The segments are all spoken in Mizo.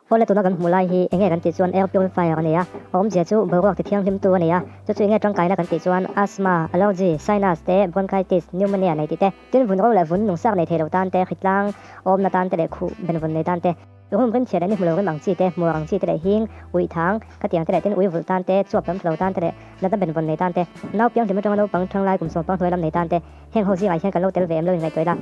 Awle tuna kan hmuh lai hi enge kan tih chuan air purifier a ni a, a awmzia chu boruak ti thianghlimtu a ni a, chu chu enge tangkaina kan tih chuan asthma, allergy, sinus te, bronchitis, pneumonia nei tih te, tin vun ro leh vun nungsak nei thei lo tan te, hritlang awmna tan te leh khuh benvawn nei tan te, room rim chhia leh ni hmu lo rim ang chi te, hmuar ang chi te leh hing, uih thang, khatiang te leh tin ui vulh tan te, chuap lam thalo tan te leh natna benvawn nei tan te, nau pianghlim atanga naupang thanglai kum sawmpang hnuai lam nei tan te, heng ho zingah hian kan lo tel ve em lo inngaihtuah ila.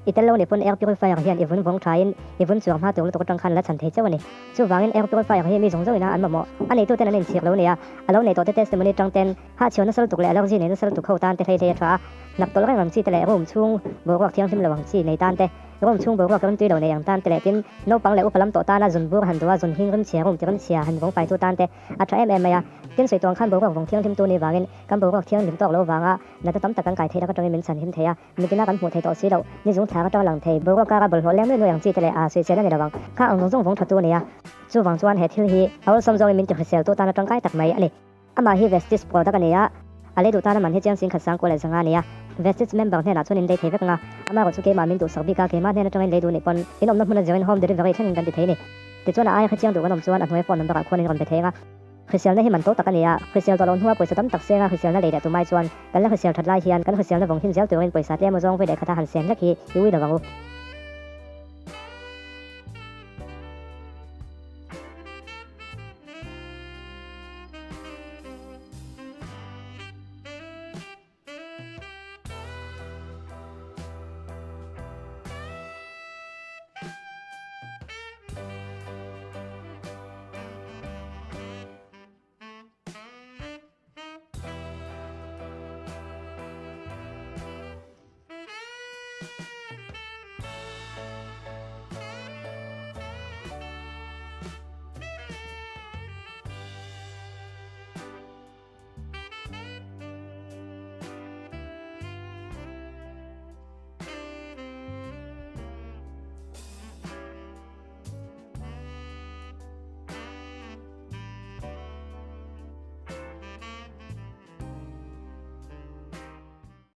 I tel lo nih pawn air purifier hian i vun vawng thain i vun chuang hma tur lutuk atang khan la chhan thei chauh a ni. Chuvangin air purifier hi mi zawng zawngin a an mamawh. A neituten an inchhir lo nia. A lo nei tawhte testimony tang ten hahchhiau nasa lutuk leh allergy nei nasa lutuk ho tan te hlei hlei a tha a. Hnap tawlh reng ang chi te leh room chhung boruak thianghlim lo ang chi nei tan te, room chhung boruak rimtui lo nei ang tan te leh tin naupang leh upa lam tawh tana zun bur han duh a zun hing rimchhia room ti rimchhia han vawng faitu tan te a tha em em mai a. Tin sawi tuang khan boruak vawng thianghlimtu ni vangin kan boruak thianghlim tawk lo vanga natna tam tak kan kai theih lak atangin min chhanhim thei a. Mitina kan hmuh thei tawh si loh, ni zung thlak atanga lang thei, boruak kara bawlhhlawh leng nuai nuai ang chi te leh a suihchhiat a ni lo ang. Kha ang zawng zawng vawng thatu a ni a. Chuvang chuan he thil hi a awlsam zawngin min tihrisel tu tana tangkai tak mai a ni. Amah hi Vestige product a ni a, a lei duh tana man hi chiang sing khat sang kual leh zanga a ni a. Vestige member hnenah chuan in lei thei vek ang a, amah erawh chu keimah min duhsak bik a, keimah hnen atangin lei duh nih pawn in awmna hmun a zirin home delivery thlengin kan ti thei a ni. Tichuan a aia kha chiang duh kan awm chuan a hnuaia phone number ah khuan in rawn be thei ang a. Hriselna hi man to tak a ni a, hrisel tawh loh hnua pawisa tam tak senga hriselna lei leh tumai chuan kan la hrisel that lai hian kan hriselna vawng him zel turin pawisa tlem aw zawng vawi leh khata han sen hlek hi i ui lo ang u.